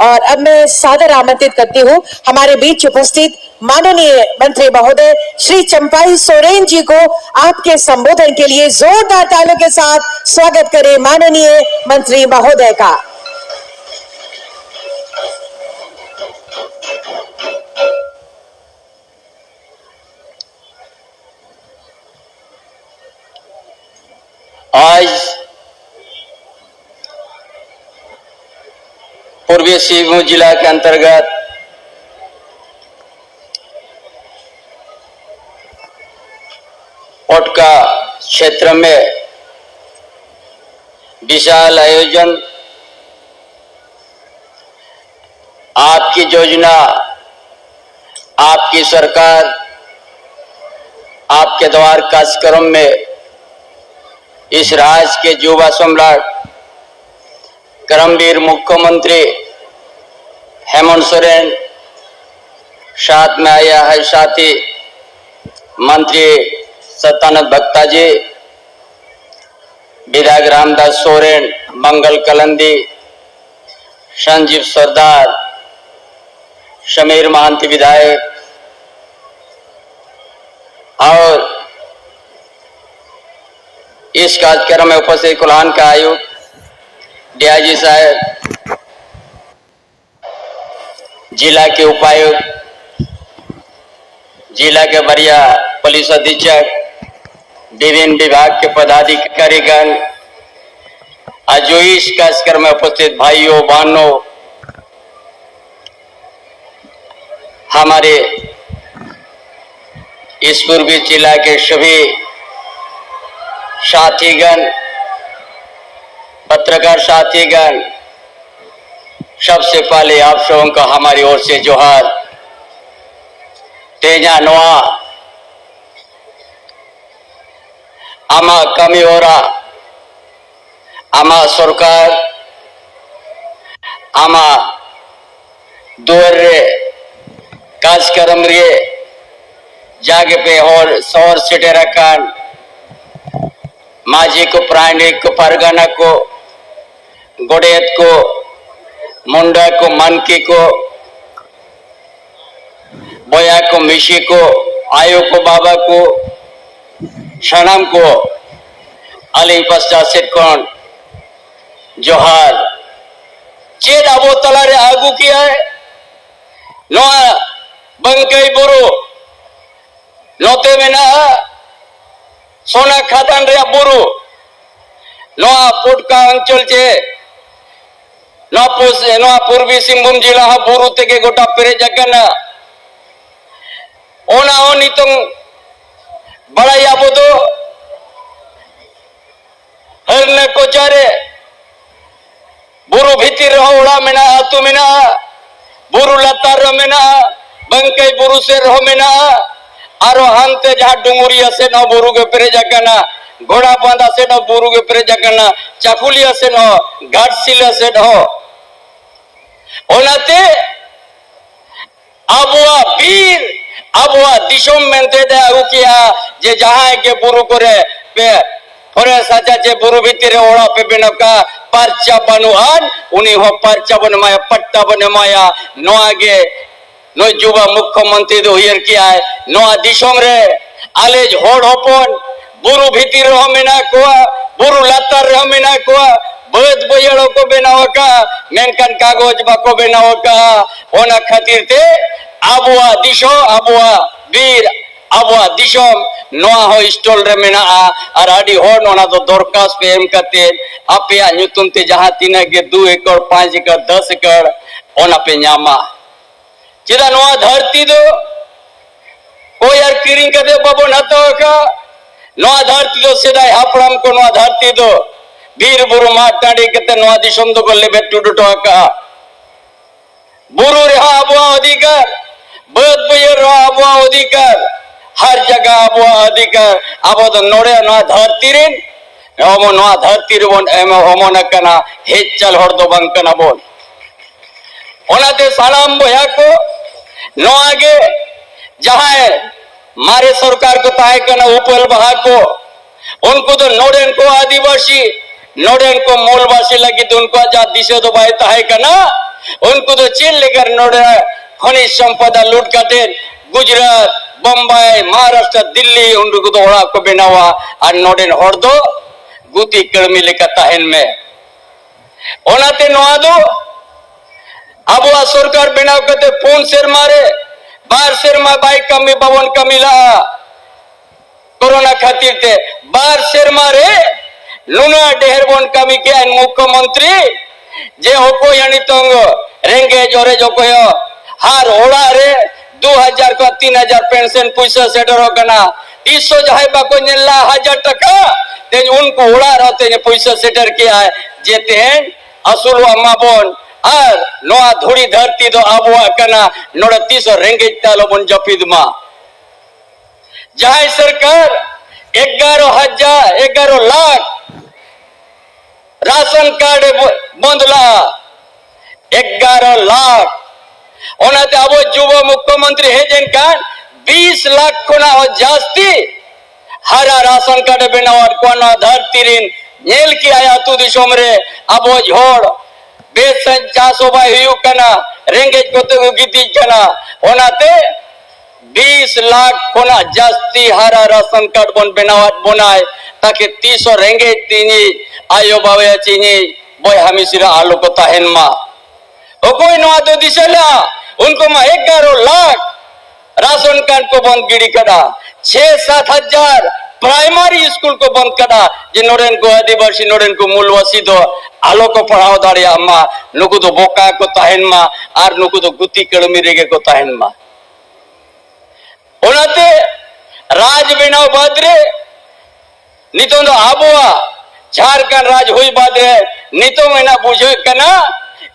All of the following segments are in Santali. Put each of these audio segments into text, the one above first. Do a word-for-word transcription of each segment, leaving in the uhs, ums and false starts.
और अब मैं सादर आमंत्रित करती हूँ हमारे बीच उपस्थित माननीय मंत्री महोदय श्री चंपाई सोरेन जी को आपके संबोधन के लिए जोरदार तालियों के साथ स्वागत करें माननीय मंत्री महोदय का। आज पूर्वी सिंहभूम जिला के अंतर्गत पोटका क्षेत्र में विशाल आयोजन, आपकी योजना, आपकी सरकार, आपके द्वार कार्यक्रम में इस राज्य के युवा सम्राट, कर्मवीर मुख्यमंत्री हेमंत सोरेन, साथ में आया है साथी मंत्री सत्यानंद भक्ता जी, विधायक रामदास सोरेन, मंगल कलंदी, संजीव सरदार, समीर महंत विधायक और इस कार्यक्रम में उपस्थित कोल्हान का आयुक्त, डीआईजी साहब, जिला के उपायुक्त, जिला के वरीय पुलिस अधीक्षक, विभिन्न विभाग के पदाधिकारीगण, आज जो इस कार्यक्रम में उपस्थित भाइयों, बहनों, हमारे इस पूर्वी जिला के सभी साथीगण, पत्रकार साथीगण, सबसे पहले आप सबों का हमारी ओर से जोहार। तेजा नोआ, ᱟᱢᱟᱜ ᱠᱟᱹᱢᱤ ᱦᱚᱨᱟ, ᱟᱢᱟᱜ ᱥᱚᱨᱠᱟᱨ, ᱟᱢᱟᱜ ᱫᱩᱣᱟᱹᱨ ᱨᱮ ᱠᱟᱡᱽ ᱠᱟᱨᱟᱢ ᱨᱮ ᱡᱟᱜᱮ ᱯᱮ ᱦᱚᱲ ᱥᱚᱦᱚᱨ ᱥᱮᱴᱮᱨ ᱟᱠᱟᱱ ᱢᱟᱹᱡᱷᱤ ᱠᱚ, ᱯᱟᱨᱟᱱᱤᱠ ᱠᱚ, ᱯᱟᱨᱜᱟᱱᱟ ᱠᱚ, ᱜᱚᱰᱮᱛ ᱠᱚ, ᱢᱩᱱᱰᱟ ᱠᱚ, ᱢᱟᱱᱠᱤ ᱠᱚ, ᱵᱚᱭᱦᱟ ᱠᱚ, ᱢᱤᱥᱤ ᱠᱚ, ᱟᱭᱳ ᱠᱚ, ᱵᱟᱵᱟ ᱠᱚ, ᱥᱟᱱᱟᱢ ᱠᱚ ᱟᱹᱞᱤᱧ ᱯᱟᱥᱴᱟ ᱥᱮᱫ ᱠᱷᱚᱱ ᱡᱚᱦᱟᱨ᱾ ᱪᱮᱫ ᱟᱵᱚ ᱛᱟᱞᱟᱨᱮ ᱟᱹᱜᱩ ᱠᱮᱜᱼᱟᱭ ᱱᱚᱣᱟ ᱵᱟᱝᱠᱟᱹᱭ ᱵᱩᱨᱩ? ᱱᱚᱛᱮ ᱢᱮᱱᱟᱜᱼᱟ ᱥᱚᱱᱟ ᱠᱷᱟᱫᱟᱱ ᱨᱮᱭᱟᱜ ᱵᱩᱨᱩ, ᱱᱚᱣᱟ ᱯᱩᱴᱠᱟ ᱚᱧᱪᱚᱞ ᱪᱮ ᱱᱚᱣᱟ ᱯᱩᱥ-, ᱱᱚᱣᱟ ᱯᱩᱨᱵᱤ ᱥᱤᱝᱵᱷᱩᱢ ᱡᱮᱞᱟ ᱦᱚᱸ ᱵᱩᱨᱩ ᱛᱮᱜᱮ ᱜᱚᱴᱟ ᱯᱮᱨᱮᱡ ᱟᱠᱟᱱᱟ᱾ ᱚᱱᱟ ᱦᱚᱸ ᱱᱤᱛᱚᱝ ᱵᱟᱲᱟᱭ ᱟᱵᱚ ᱫᱚ ᱦᱟᱹᱨᱱᱟᱹ ᱠᱚᱪᱟᱨᱮ ᱵᱩᱨᱩ ᱵᱷᱤᱛᱤᱨ ᱨᱮᱦᱚᱸ ᱚᱲᱟᱜ ᱢᱮᱱᱟᱜᱼᱟ, ᱟᱹᱛᱩ ᱢᱮᱱᱟᱜᱼᱟ, ᱵᱩᱨᱩ ᱞᱟᱛᱟᱨ ᱨᱮᱦᱚᱸ ᱢᱮᱱᱟᱜᱼᱟ, ᱵᱟᱝᱠᱟᱹᱭ ᱵᱩᱨᱩ ᱥᱮᱫ ᱨᱮᱦᱚᱸ ᱢᱮᱱᱟᱜᱼᱟ, ᱟᱨᱚ ᱦᱟᱱᱛᱮ ᱡᱟᱦᱟᱸ ᱰᱩᱝᱜᱩᱨᱤᱭᱟ ᱥᱮᱫ ᱦᱚᱸ ᱵᱩᱨᱩ ᱜᱮ ᱯᱮᱨᱮᱡ ᱟᱠᱟᱱᱟ, ᱜᱷᱚᱲᱟ ᱵᱟᱸᱫᱷᱟ ᱥᱮᱫ ᱦᱚᱸ ᱵᱩᱨᱩ ᱜᱮ ᱯᱮᱨᱮᱡ ᱟᱠᱟᱱᱟ, ᱪᱟᱠᱩᱞᱤᱭᱟ ᱥᱮᱫ ᱦᱚᱸ, ᱜᱷᱟᱴᱥᱤᱞᱟᱹ ᱥᱮᱫ ᱦᱚᱸ᱾ ᱚᱱᱟᱛᱮ ᱟᱵᱚᱣᱟᱜ ᱵᱤᱨ, ᱟᱵᱚᱣᱟᱜ ᱫᱤᱥᱚᱢ ᱢᱮᱱᱛᱮ ᱫᱚ ᱟᱹᱜᱩ ᱠᱮᱜᱼᱟ ᱡᱮ ᱡᱟᱦᱟᱸᱭ ᱜᱮ ᱵᱩᱨᱩ ᱠᱚᱨᱮ ᱯᱮ ᱯᱷᱚᱨᱮᱥᱴ ᱟᱪᱟ ᱪᱮ ᱵᱩᱨᱩ ᱵᱷᱤᱛᱤᱨ ᱨᱮ ᱚᱲᱟᱜ ᱯᱮ ᱵᱮᱱᱟᱣ ᱠᱟᱜᱼᱟ, ᱯᱟᱨᱪᱟ ᱵᱟᱹᱱᱩᱜ ᱟᱱ, ᱩᱱᱤ ᱦᱚᱸ ᱯᱟᱨᱪᱟ ᱵᱚᱱ ᱮᱢᱟᱭᱟ, ᱯᱟᱴᱴᱟ ᱵᱚᱱ ᱮᱢᱟᱭᱟ᱾ ᱱᱚᱣᱟ ᱜᱮ ᱱᱩᱭ ᱡᱩᱵᱟ ᱢᱩᱠᱠᱷᱚ ᱢᱚᱱᱛᱨᱤ ᱫᱚ ᱩᱭᱦᱟᱹᱨ ᱠᱮᱜᱼᱟᱭ, ᱱᱚᱣᱟ ᱫᱤᱥᱚᱢ ᱨᱮ ᱟᱞᱮ ᱦᱚᱲ ᱦᱚᱯᱚᱱ ᱵᱩᱨᱩ ᱵᱷᱤᱛᱤᱨ ᱨᱮᱦᱚᱸ ᱢᱮᱱᱟᱜ ᱠᱚᱣᱟ, ᱵᱩᱨᱩ ᱞᱟᱛᱟᱨ ᱨᱮᱦᱚᱸ ᱢᱮᱱᱟᱜ ᱠᱚᱣᱟ, ᱵᱟᱹᱫ ᱵᱟᱹᱭᱦᱟᱹᱲ ᱦᱚᱸᱠᱚ ᱵᱮᱱᱟᱣ ᱟᱠᱟᱫᱼᱟ, ᱢᱮᱱᱠᱷᱟᱱ ᱠᱟᱜᱚᱡᱽ ᱵᱟᱠᱚ ᱵᱮᱱᱟᱣ ᱟᱠᱟᱫᱼᱟ᱾ ᱚᱱᱟ ᱠᱷᱟᱹᱛᱤᱨ ᱛᱮ ᱟᱵᱚᱣᱟᱜ ᱫᱤᱥᱚᱢ, ᱟᱵᱚᱣᱟᱜ ᱵᱤᱨ, ᱟᱵᱚᱣᱟᱜ ᱫᱤᱥᱚᱢ ᱱᱚᱣᱟ ᱦᱚᱸ ᱥᱴᱚᱞ ᱨᱮ ᱢᱮᱱᱟᱜᱼᱟ᱾ ᱟᱨ ᱟᱹᱰᱤ ᱦᱚᱲ ᱚᱱᱟ ᱫᱚ ᱫᱚᱨᱠᱟᱥ ᱯᱮ ᱮᱢ ᱠᱟᱛᱮ ᱟᱯᱮᱭᱟᱜ ᱧᱩᱛᱩᱢ ᱛᱮ ᱡᱟᱦᱟᱸ ᱛᱤᱱᱟᱹᱜ ᱜᱮ ᱫᱩ ᱮᱠᱚᱨ, ᱯᱟᱸᱪ ᱮᱠᱚᱨ, ᱫᱚᱥ ᱮᱠᱚᱨ ᱚᱱᱟ ᱯᱮ ᱧᱟᱢᱟ᱾ ᱪᱮᱫᱟᱜ ᱱᱚᱣᱟ ᱫᱷᱟᱹᱨᱛᱤ ᱫᱚ ᱠᱚᱭ ᱟᱨ ᱠᱤᱨᱤᱧ ᱠᱟᱛᱮ ᱵᱟᱵᱚᱱ ᱦᱟᱛᱟᱣ ᱟᱠᱟᱫᱼᱟ? ᱱᱚᱣᱟ ᱫᱷᱟᱹᱨᱛᱤ ᱫᱚ ᱥᱮᱫᱟᱭ ᱦᱟᱯᱲᱟᱢ ᱠᱚ ᱱᱚᱣᱟ ᱫᱷᱟᱹᱨᱛᱤ ᱫᱚ ᱵᱤᱨ ᱵᱩᱨᱩ ᱢᱟᱜ ᱴᱟᱺᱰᱤ ᱠᱟᱛᱮ ᱱᱚᱣᱟ ᱫᱤᱥᱚᱢ ᱫᱚᱠᱚ ᱞᱮᱵᱮᱫ ᱴᱩᱰᱩ ᱦᱚᱴᱚ ᱟᱠᱟᱫᱼᱟ᱾ ᱵᱩᱨᱩ ᱨᱮᱦᱚᱸ ᱟᱵᱚᱣᱟᱜ ᱚᱫᱷᱤᱠᱟᱨ, ᱵᱟᱹᱫ ᱵᱟᱹᱭᱦᱟᱹᱲ ᱨᱮᱦᱚᱸ ᱟᱵᱚᱣᱟᱜ ᱚᱫᱷᱤᱠᱟᱨ, ᱦᱟᱨ ᱡᱟᱭᱜᱟ ᱟᱵᱚᱣᱟᱜ ᱚᱫᱷᱤᱠᱟᱨ᱾ ᱟᱵᱚ ᱫᱚ ᱱᱚᱰᱮ ᱱᱚᱣᱟ ᱫᱷᱟᱹᱨᱛᱤ ᱨᱮᱱ ᱟᱵᱚ ᱱᱚᱣᱟ ᱫᱷᱟᱹᱨᱛᱤ ᱨᱮᱵᱚᱱ ᱮᱢ ᱚᱢᱚᱱ ᱟᱠᱟᱱᱟ, ᱦᱮᱡ ᱪᱟᱞ ᱦᱚᱲ ᱫᱚ ᱵᱟᱝ ᱠᱟᱱᱟ ᱵᱚᱱ᱾ ᱚᱱᱟᱛᱮ ᱥᱟᱱᱟᱢ ᱵᱚᱭᱦᱟ ᱠᱚ, ᱱᱚᱣᱟ ᱜᱮ ᱡᱟᱦᱟᱸᱭ ᱢᱟᱨᱮ ᱥᱚᱨᱠᱟᱨ ᱠᱚ ᱛᱟᱦᱮᱸ ᱠᱟᱱᱟ, ᱩᱯᱟᱹᱞ ᱵᱟᱦᱟ ᱠᱚ, ᱩᱱᱠᱩ ᱫᱚ ᱱᱚᱰᱮᱱ ᱠᱚ ᱟᱹᱫᱤᱵᱟᱹᱥᱤ, ᱱᱚᱰᱮᱱ ᱠᱚ ᱢᱩᱞᱵᱟᱥᱤ ᱞᱟᱹᱜᱤᱫ ᱩᱱᱠᱩᱣᱟᱜ ᱡᱟᱦᱟᱸ ᱫᱤᱥᱟᱹ ᱫᱚ ᱵᱟᱭ ᱛᱟᱦᱮᱸ ᱠᱟᱱᱟ᱾ ᱩᱱᱠᱩ ᱫᱚ ᱪᱮᱫ ᱞᱮᱠᱟ ᱱᱚᱰᱮ ᱠᱷᱚᱱᱤᱡᱽ ᱥᱚᱢᱯᱚᱫᱟ ᱞᱩᱴ ᱠᱟᱛᱮ ᱜᱩᱡᱽᱨᱟᱴ, ᱵᱚᱢᱵᱟᱭ, ᱢᱚᱦᱟᱨᱟᱥᱴᱨᱟ, ᱫᱤᱞᱞᱤ, ᱩᱱᱠᱩ ᱫᱚ ᱚᱲᱟᱜ ᱠᱚ ᱵᱮᱱᱟᱣᱟ ᱟᱨ ᱱᱚᱰᱮᱱ ᱦᱚᱲ ᱫᱚ ᱜᱩᱛᱤ ᱠᱟᱹᱲᱢᱤ ᱞᱮᱠᱟ ᱛᱟᱦᱮᱱ ᱢᱮ᱾ ᱚᱱᱟᱛᱮ ᱱᱚᱣᱟ ᱫᱚ ᱟᱵᱚᱣᱟᱜ ᱥᱚᱨᱠᱟᱨ ᱵᱮᱱᱟᱣ ᱠᱟᱛᱮ ᱯᱩᱱ ᱥᱮᱨᱢᱟ ᱨᱮ ᱵᱟᱨ ᱥᱮᱨᱢᱟ ᱵᱟᱭ ᱠᱟᱹᱢᱤ, ᱵᱟᱵᱚᱱ ᱠᱟᱹᱢᱤ ᱞᱟᱜᱼᱟ᱾ ᱠᱳᱨᱳᱱᱟ ᱠᱷᱟᱹᱛᱤᱨ ᱛᱮ ᱵᱟᱨ ᱥᱮᱨᱢᱟ ᱨᱮ ᱱᱩᱱᱟᱹᱜ ᱰᱷᱮᱨ ᱵᱚᱱ ᱠᱟᱹᱢᱤ ᱠᱮᱜᱼᱟ ᱢᱩᱠᱠᱷᱚ ᱢᱚᱱᱛᱨᱤ, ᱡᱮ ᱚᱠᱚᱭ ᱦᱚᱸ ᱱᱤᱛᱚᱝ ᱨᱮᱸᱜᱮᱡ ᱚᱨᱮᱡ ᱚᱠᱚᱭ ᱦᱚᱸ ᱦᱟᱨ ᱚᱲᱟᱜ ᱨᱮ ᱫᱩ ᱦᱟᱡᱟᱨ ᱠᱷᱚᱱ ᱛᱤᱱ ᱦᱟᱡᱟᱨ ᱯᱮᱱᱥᱚᱱ ᱯᱩᱭᱥᱟᱹ ᱥᱮᱴᱮᱨᱚᱜ ᱠᱟᱱᱟ᱾ ᱛᱤᱥ ᱦᱚᱸ ᱡᱟᱦᱟᱸᱭ ᱵᱟᱠᱚ ᱧᱮᱞ ᱞᱮᱜᱼᱟ ᱦᱟᱡᱟᱨ ᱴᱟᱠᱟ, ᱛᱮᱦᱮᱧ ᱩᱱᱠᱩ ᱚᱲᱟᱜ ᱨᱮᱦᱚᱸ ᱛᱮᱦᱮᱧ ᱯᱩᱭᱥᱟᱹ ᱥᱮᱴᱮᱨ ᱠᱮᱜᱼᱟᱭ, ᱡᱮ ᱛᱮᱦᱮᱧ ᱟᱹᱥᱩᱞᱚᱜ ᱢᱟᱵᱚᱱ ᱟᱨ ᱱᱚᱣᱟ ᱫᱷᱩᱲᱤ ᱫᱷᱟᱹᱨᱛᱤ ᱫᱚ ᱟᱵᱚᱣᱟᱜ ᱠᱟᱱᱟ, ᱱᱚᱰᱮ ᱛᱤᱥ ᱦᱚᱸ ᱨᱮᱸᱜᱮᱡ ᱛᱮ ᱟᱞᱚᱵᱚᱱ ᱡᱟᱹᱯᱤᱫ ᱢᱟ᱾ ᱡᱟᱦᱟᱸᱭ ᱥᱚᱨᱠᱟᱨ ᱮᱜᱟᱨᱚ ᱦᱟᱡᱟᱨ, ᱮᱜᱟᱨᱚ ᱞᱟᱠᱷ ᱨᱟᱥᱚᱱ ᱠᱟᱨᱰ ᱮ ᱵᱚ-, ᱵᱚᱱᱫ ᱞᱟᱜᱼᱟ, ᱮᱜᱟᱨᱚ ᱞᱟᱠᱷ᱾ ᱚᱱᱟᱛᱮ ᱟᱵᱚ ᱡᱩᱵᱚ ᱢᱩᱠᱠᱷᱚᱢᱚᱱᱛᱨᱤ ᱦᱮᱡ ᱮᱱ ᱠᱷᱟᱱ ᱵᱤᱥ ᱞᱟᱠᱷ ᱠᱷᱚᱱᱟᱜ ᱦᱚᱸ ᱡᱟᱹᱥᱛᱤ ᱦᱟᱨᱟ ᱨᱟᱥᱚᱱ ᱠᱟᱨᱰ ᱮ ᱵᱮᱱᱟᱣᱟᱫ ᱠᱚᱣᱟ᱾ ᱱᱚᱣᱟ ᱫᱷᱟᱹᱨᱛᱤ ᱨᱤᱱ ᱧᱮᱞ ᱠᱮᱜᱼᱟᱭ, ᱟᱹᱛᱩ ᱫᱤᱥᱚᱢ ᱨᱮ ᱟᱵᱚ ᱦᱚᱲ ᱵᱮᱥ ᱥᱟᱺᱦᱤᱡ ᱪᱟᱥ ᱦᱚᱸ ᱵᱟᱭ ᱦᱩᱭᱩᱜ ᱠᱟᱱᱟ, ᱨᱮᱸᱜᱮᱡ ᱠᱚᱛᱮ ᱠᱚ ᱜᱤᱛᱤᱡ ᱠᱟᱱᱟ᱾ ᱚᱱᱟᱛᱮ ᱵᱤᱥ ᱞᱟᱠᱷ ᱠᱷᱚᱱᱟᱜ ᱡᱟᱹᱥᱛᱤ ᱦᱟᱨᱟ ᱨᱟᱥᱚᱱ ᱠᱟᱨᱰ ᱵᱚᱱ ᱵᱮᱱᱟᱣᱟᱫ ᱵᱚᱱᱟᱭ, ᱛᱟᱠᱤ ᱛᱤᱥ ᱦᱚᱸ ᱨᱮᱸᱜᱮᱡ ᱛᱤᱧᱤᱡ ᱟᱭᱳ ᱵᱟᱵᱟ ᱪᱤᱧᱤᱡ ᱵᱚᱭᱦᱟ ᱢᱤᱥᱨᱟ ᱟᱞᱚ ᱠᱚ ᱛᱟᱦᱮᱱ ᱢᱟ᱾ ᱚᱠᱚᱭ ᱱᱚᱣᱟ ᱫᱚ ᱫᱤᱥᱟᱹ ᱞᱮᱜᱼᱟ? ᱩᱱᱠᱩ ᱢᱟ ᱮᱜᱟᱨᱚ ᱞᱟᱠᱷ ᱨᱟᱥᱚᱱ ᱠᱟᱨᱰ ᱠᱚ ᱵᱚᱱᱫ ᱜᱤᱰᱤ ᱠᱟᱫᱟ, ᱪᱷᱮ ᱥᱟᱛ ᱦᱟᱡᱟᱨ ᱯᱨᱟᱭᱢᱟᱨᱤ ᱥᱠᱩᱞ ᱠᱚ ᱵᱚᱱᱫ ᱠᱟᱫᱟ, ᱡᱮ ᱱᱚᱰᱮᱱ ᱠᱚ ᱟᱹᱫᱤᱵᱟᱹᱥᱤ, ᱱᱚᱰᱮᱱ ᱠᱚ ᱢᱩᱞᱵᱟᱥᱤ ᱫᱚ ᱟᱞᱚ ᱠᱚ ᱯᱟᱲᱦᱟᱣ ᱫᱟᱲᱮᱭᱟᱜ ᱢᱟ, ᱱᱩᱠᱩ ᱫᱚ ᱵᱚᱠᱟ ᱠᱚ ᱛᱟᱦᱮᱱ ᱢᱟ ᱟᱨ ᱱᱩᱠᱩ ᱫᱚ ᱜᱩᱛᱤ ᱠᱟᱹᱲᱢᱤ ᱨᱮᱜᱮ ᱠᱚ ᱛᱟᱦᱮᱱ ᱢᱟ᱾ ᱚᱱᱟᱛᱮ ᱨᱟᱡᱽ ᱵᱮᱱᱟᱣ ᱵᱟᱫᱽ ᱨᱮ ᱱᱤᱛᱚᱝ ᱫᱚ ᱟᱵᱚᱣᱟᱜ ᱡᱷᱟᱲᱠᱷᱚᱸᱰ ᱨᱟᱡᱽ ᱦᱩᱭ ᱵᱟᱫᱽ ᱨᱮ ᱱᱤᱛᱚᱝ ᱮᱱᱟ ᱵᱩᱡᱷᱟᱹᱜ ᱠᱟᱱᱟ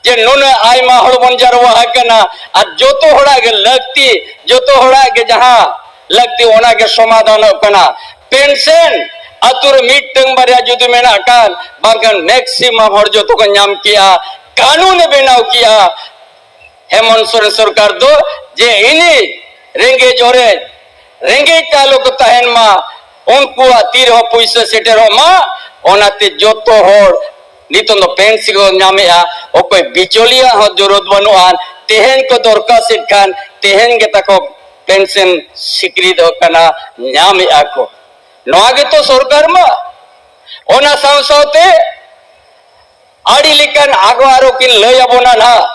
ᱡᱮ ᱱᱩᱱᱟᱹᱜ ᱟᱭᱢᱟ ᱦᱚᱲ ᱵᱚᱱ ᱡᱟᱨᱣᱟ ᱟᱠᱟᱱᱟ ᱟᱨ ᱡᱚᱛᱚ ᱦᱚᱲᱟᱜ ᱜᱮ ᱞᱟᱹᱠᱛᱤ, ᱡᱚᱛᱚ ᱦᱚᱲᱟᱜ ᱜᱮ ᱡᱟᱦᱟᱸ ᱞᱟᱹᱠᱛᱤ ᱚᱱᱟ ᱜᱮ ᱥᱚᱢᱟᱫᱷᱟᱱᱚᱜ ᱠᱟᱱᱟ᱾ ᱯᱮᱱᱥᱚᱱ ᱟᱛᱳ ᱨᱮ ᱢᱤᱫᱴᱟᱝ ᱵᱟᱨᱭᱟ ᱡᱩᱫᱤ ᱢᱮᱱᱟᱜ ᱠᱷᱟᱱ, ᱵᱟᱝᱠᱷᱟᱱ ᱢᱮᱠᱥᱤᱢᱟᱢ ᱦᱚᱲ ᱡᱚᱛᱚ ᱠᱚ ᱧᱟᱢ ᱠᱮᱜᱼᱟ, ᱠᱟᱹᱱᱩᱱ ᱮ ᱵᱮᱱᱟᱣ ᱠᱮᱜᱼᱟ᱾ ᱦᱮᱢᱚᱱᱛ ᱥᱚᱨᱮᱱ ᱥᱚᱨᱠᱟᱨ ᱫᱚ ᱡᱮ ᱤᱱᱤ ᱨᱮᱸᱜᱮᱡ ᱚᱨᱮᱡ, ᱨᱮᱸᱜᱮᱡ ᱛᱮ ᱟᱞᱚ ᱠᱚ ᱛᱟᱦᱮᱱ ᱢᱟ, ᱩᱱᱠᱩᱣᱟᱜ ᱛᱤ ᱨᱮᱦᱚᱸ ᱯᱩᱭᱥᱟᱹ ᱥᱮᱴᱮᱨᱚᱜ ᱢᱟ, ᱚᱱᱟᱛᱮ ᱡᱚᱛᱚ ᱦᱚᱲ ᱱᱤᱛᱚᱝ ᱫᱚ ᱯᱮᱱᱥᱤ ᱠᱚ ᱧᱟᱢᱮᱜᱼᱟ᱾ ᱚᱠᱚᱭ ᱵᱤᱪᱚᱞᱤᱭᱟᱹ ᱦᱚᱸ ᱡᱚᱨᱩᱨ ᱵᱟᱹᱱᱩᱜᱼᱟ᱾ ᱛᱮᱦᱮᱧ ᱠᱚ ᱫᱚᱨᱠᱟᱥᱮᱫ ᱠᱷᱟᱱ ᱛᱮᱦᱮᱧ ᱜᱮ ᱛᱟᱠᱚ ᱯᱮᱱᱥᱤᱱ ᱥᱤᱠᱨᱤᱛᱚᱜ ᱠᱟᱱᱟ, ᱧᱟᱢᱮᱜᱼᱟ ᱠᱚ᱾ ᱱᱚᱣᱟ ᱜᱮᱛᱚ ᱥᱚᱨᱠᱟᱨ ᱢᱟ᱾ ᱚᱱᱟ ᱥᱟᱶ ᱥᱟᱶᱛᱮ ᱟᱹᱰᱤ ᱞᱮᱠᱟᱱ ᱟᱜᱚ ᱟᱨᱚ ᱠᱤᱱ ᱞᱟᱹᱭ ᱟᱵᱚᱱᱟ ᱱᱟᱦᱟᱜ᱾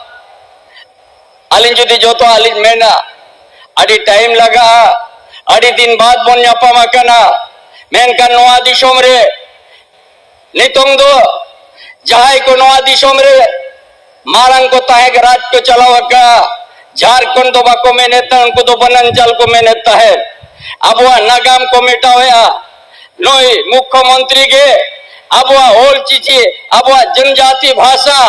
ᱟᱹᱞᱤᱧ ᱡᱩᱫᱤ ᱡᱚᱛᱚᱣᱟᱜ ᱞᱤᱧ ᱢᱮᱱᱟ, ᱟᱹᱰᱤ ᱴᱟᱭᱤᱢ ᱞᱟᱜᱟᱜᱼᱟ᱾ ᱟᱹᱰᱤ ᱫᱤᱱ ᱵᱟᱫ ᱵᱚᱱ ᱧᱟᱯᱟᱢ ᱟᱠᱟᱱᱟ᱾ ᱢᱮᱱᱠᱷᱟᱱ ᱱᱚᱣᱟ ᱫᱤᱥᱚᱢ ᱨᱮ ᱱᱤᱛᱚᱝ ᱫᱚ ᱡᱟᱦᱟᱸᱭ ᱠᱚ ᱱᱚᱣᱟ ᱫᱤᱥᱚᱢ ᱨᱮ ᱢᱟᱨᱟᱝ ᱠᱚ ᱛᱟᱦᱮᱸ ᱠᱟᱱᱟ, ᱨᱟᱡᱽ ᱠᱚ ᱪᱟᱞᱟᱣ ᱟᱠᱟᱫᱼᱟ, ᱡᱷᱟᱲᱠᱷᱚᱸᱰ ᱫᱚ ᱵᱟᱠᱚ ᱢᱮᱱᱮᱫ ᱛᱟᱦᱮᱸ, ᱩᱱᱠᱩ ᱫᱚ ᱵᱚᱱᱟᱧᱪᱟᱞ ᱠᱚ ᱢᱮᱱᱮᱫ ᱛᱟᱦᱮᱸᱫ᱾ ᱟᱵᱚᱣᱟᱜ ᱱᱟᱜᱟᱢ ᱠᱚ ᱢᱮᱴᱟᱣᱮᱫᱼᱟ᱾ ᱱᱩᱭ ᱢᱩᱠᱷᱭᱚᱢᱚᱱᱛᱨᱤ ᱜᱮ ᱟᱵᱚᱣᱟᱜ ᱚᱞ ᱪᱤᱠᱤ, ᱟᱵᱚᱣᱟᱜ ᱡᱚᱱᱡᱟᱛᱤ ᱵᱷᱟᱥᱟ,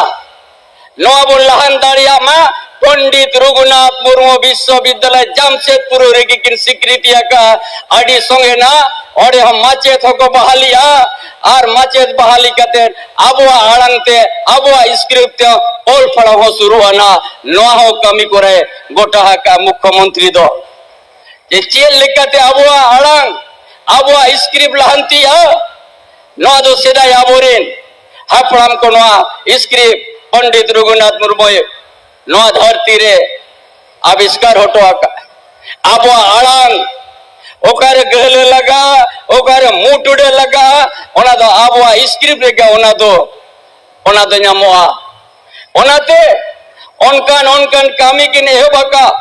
ᱱᱚᱣᱟ ᱵᱚᱱ ᱞᱟᱦᱟᱱ ᱫᱟᱲᱮᱭᱟᱜ ᱢᱟ᱾ ᱯᱚᱱᱰᱤᱛ ᱨᱚᱜᱷᱩᱱᱟᱛᱷ ᱢᱩᱨᱢᱩ ᱵᱤᱥᱥᱚᱵᱤᱫᱽᱫᱟᱞᱚᱭ ᱡᱟᱢᱥᱮᱫᱽᱯᱩᱨ ᱨᱮᱜᱮ ᱠᱤᱱ ᱥᱤᱠᱨᱤᱛᱤ ᱟᱠᱟᱫᱼᱟ᱾ ᱟᱹᱰᱤ ᱥᱚᱸᱜᱮ ᱱᱟ ᱚᱸᱰᱮ ᱦᱚᱸ ᱢᱟᱪᱮᱫ ᱦᱚᱸᱠᱚ ᱵᱟᱦᱟᱞᱤᱜᱼᱟ ᱟᱨ ᱢᱟᱪᱮᱫ ᱵᱟᱦᱟᱞᱤ ᱠᱟᱛᱮ ᱟᱵᱚᱣᱟᱜ ᱟᱲᱟᱝ ᱛᱮ, ᱟᱵᱚᱣᱟᱜ ᱥᱠᱨᱤᱯᱴ ᱛᱮ ᱚᱞ ᱯᱟᱲᱦᱟᱣ ᱦᱚᱸ ᱥᱩᱨᱩᱜᱼᱟ ᱱᱟ᱾ ᱱᱚᱣᱟ ᱦᱚᱸ ᱠᱟᱹᱢᱤ ᱠᱚᱨᱮ ᱜᱚᱴᱟ ᱟᱠᱟᱫ ᱢᱩᱠᱷᱭᱚᱢᱚᱱᱛᱨᱤ ᱫᱚ᱾ ᱡᱮ ᱪᱮᱫ ᱞᱮᱠᱟᱛᱮ ᱟᱵᱚᱣᱟᱜ ᱟᱲᱟᱝ, ᱟᱵᱚᱣᱟᱜ ᱥᱠᱨᱤᱯᱴ ᱞᱟᱦᱟᱱᱛᱤᱜᱼᱟ, ᱱᱚᱣᱟ ᱫᱚ ᱥᱮᱫᱟᱭ ᱟᱵᱚᱨᱮᱱ ᱦᱟᱯᱲᱟᱢ ᱠᱚ ᱱᱚᱣᱟ ᱥᱠᱨᱤᱯᱴ ᱯᱚᱱᱰᱤᱛ ᱨᱚᱜᱷᱩᱱᱟᱛᱷ ᱢᱩᱨᱢᱩᱭ ᱱᱚᱣᱟ ᱫᱷᱟᱹᱨᱛᱤ ᱨᱮ ᱟᱵᱤᱥᱠᱟᱨ ᱦᱚᱴᱚ ᱟᱠᱟᱫ᱾ ᱟᱵᱚᱣᱟᱜ ᱟᱲᱟᱝ ᱚᱠᱟᱨᱮ ᱜᱟᱹᱦᱞᱟᱹ ᱞᱟᱜᱟᱜᱼᱟ, ᱚᱠᱟᱨᱮ ᱢᱩ ᱴᱩᱰᱟᱹ ᱞᱟᱜᱟᱜᱼᱟ, ᱚᱱᱟ ᱫᱚ ᱟᱵᱚᱣᱟᱜ ᱥᱠᱨᱤᱯᱴ ᱨᱮᱜᱮ ᱚᱱᱟ ᱫᱚ, ᱚᱱᱟ ᱫᱚ ᱧᱟᱢᱚᱜᱼᱟ᱾ ᱚᱱᱟᱛᱮ ᱚᱱᱠᱟᱱ ᱚᱱᱠᱟᱱ ᱠᱟᱹᱢᱤ ᱠᱤᱱ ᱮᱦᱚᱵ ᱟᱠᱟᱫ᱾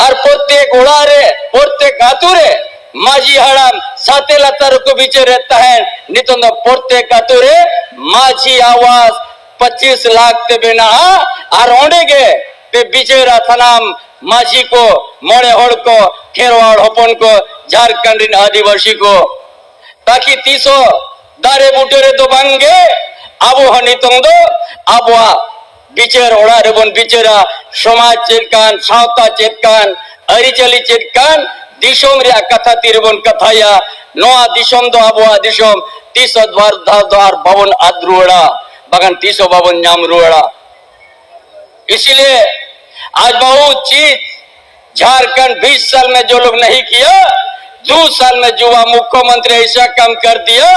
ᱟᱨ ᱯᱨᱚᱛᱮᱠ ᱚᱲᱟᱜ ᱨᱮ, ᱯᱨᱚᱛᱮᱠ ᱟᱛᱳ ᱨᱮ ᱢᱟᱹᱡᱷᱤ ᱦᱟᱲᱟᱢ ᱥᱟᱛᱮ ᱞᱟᱛᱟᱨ ᱨᱮᱠᱚ ᱵᱤᱪᱟᱹᱨᱮᱫ ᱛᱟᱦᱮᱸᱫ᱾ ᱱᱤᱛᱚᱝ ᱫᱚ ᱯᱨᱚᱛᱮᱠ ᱟᱛᱳ ᱨᱮ ᱢᱟᱹᱡᱷᱤ ᱟᱣᱟᱥ ᱯᱚᱸᱪᱤᱥ ᱞᱟᱠᱷ ᱛᱮ ᱵᱮᱱᱟᱜᱼᱟ᱾ ᱟᱨ ᱚᱸᱰᱮ ᱜᱮ ᱯᱮ ᱵᱤᱪᱟᱹᱨᱟ ᱥᱟᱱᱟᱢ ᱢᱟᱹᱡᱷᱤ ᱠᱚ, ᱢᱚᱬᱮ ᱦᱚᱲ ᱠᱚ, ᱠᱷᱮᱨᱣᱟᱲ ᱦᱚᱯᱚᱱ ᱠᱚ, ᱡᱷᱟᱲᱠᱷᱚᱸᱰ ᱨᱮᱱ ᱟᱹᱫᱤᱵᱟᱹᱥᱤ ᱠᱚ᱾ ᱛᱟᱠᱤ ᱛᱤᱥ ᱦᱚᱸ ᱫᱟᱨᱮ ᱵᱩᱴᱟᱹ ᱨᱮᱫᱚ ᱵᱟᱝᱜᱮ, ᱟᱵᱚ ᱦᱚᱸ ᱱᱤᱛᱚᱝ ᱫᱚ ᱟᱵᱚᱣᱟᱜ ᱵᱤᱪᱟᱹᱨ ᱚᱲᱟᱜ ᱨᱮᱵᱚᱱ ᱵᱤᱪᱟᱹᱨᱟ᱾ ᱥᱚᱢᱟᱡᱽ ᱪᱮᱫ ᱠᱟᱱ, ᱥᱟᱶᱛᱟ ᱪᱮᱫ ᱠᱟᱱ, ᱟᱹᱨᱤᱪᱟᱹᱞᱤ ᱪᱮᱫ ᱠᱟᱱ, ᱫᱤᱥᱚᱢ ᱨᱮᱭᱟᱜ ᱠᱟᱛᱷᱟ ᱛᱤᱨᱮᱵᱚᱱ ᱠᱟᱛᱷᱟᱭᱟ᱾ ᱱᱚᱣᱟ ᱫᱤᱥᱚᱢ ᱫᱚ ᱟᱵᱚᱣᱟᱜ ᱫᱤᱥᱚᱢ, ᱛᱤᱥ ᱦᱚᱸ ᱵᱟᱨ ᱫᱷᱟᱣ ᱫᱚ ᱟᱨ ᱵᱟᱵᱚᱱ ᱟᱫ ᱨᱩᱣᱟᱹᱲᱟ, ᱵᱟᱠᱷᱟᱱ ᱛᱤᱥ ᱦᱚᱸ ᱵᱟᱵᱚᱱ ᱧᱟᱢ ᱨᱩᱣᱟᱹᱲᱟ᱾ इसलिए आज बहुत चीज झारखंड बीस साल में जो लोग नहीं किया, दो साल में युवा मुख्यमंत्री ऐसा काम कर दिया।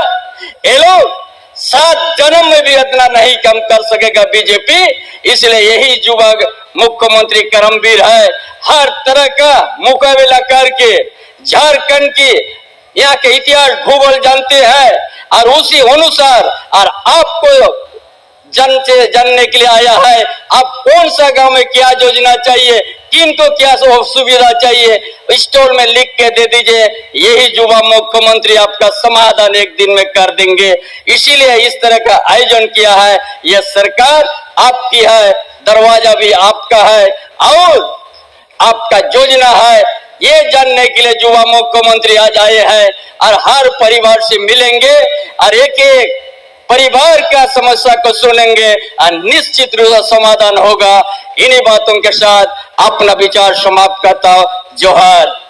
ये लोग सात जन्म में भी इतना नहीं कम कर सकेगा बीजेपी। इसलिए यही युवा मुख्यमंत्री करमवीर है, हर तरह का मुकाबला करके झारखंड की यहाँ के इतिहास भूगोल जानते हैं और उसी अनुसार और आपको जन से जानने के लिए आया है। आप कौन सा गांव में क्या योजना चाहिए, किनको क्या सु- सुविधा चाहिए, स्टॉल में लिख के दे दीजिए। यही युवा मुख्यमंत्री आपका समाधान एक दिन में कर देंगे। इसीलिए इस तरह का आयोजन किया है। यह सरकार आपकी है, दरवाजा भी आपका है और आपका योजना है, ये जानने के लिए युवा मुख्यमंत्री आज आए हैं और हर परिवार से मिलेंगे और एक एक परिवार का समस्या को सुनेंगे और निश्चित रूप से समाधान होगा। इन्हीं बातों के साथ अपना विचार समाप्त करता हूं। जोहार।